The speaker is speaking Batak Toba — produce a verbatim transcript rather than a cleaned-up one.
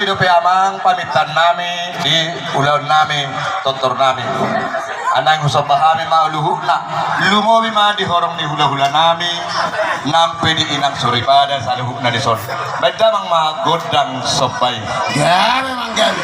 Dope amang pamintaan nami di ulaon nami, tortor nami. Anang husomba hami ma luhutna, lumobi ma di horong ni hula-hula nami, nang pe di inang soripada saluhutna di son. Baen damang ma gondang somba i. Gabe manggabe.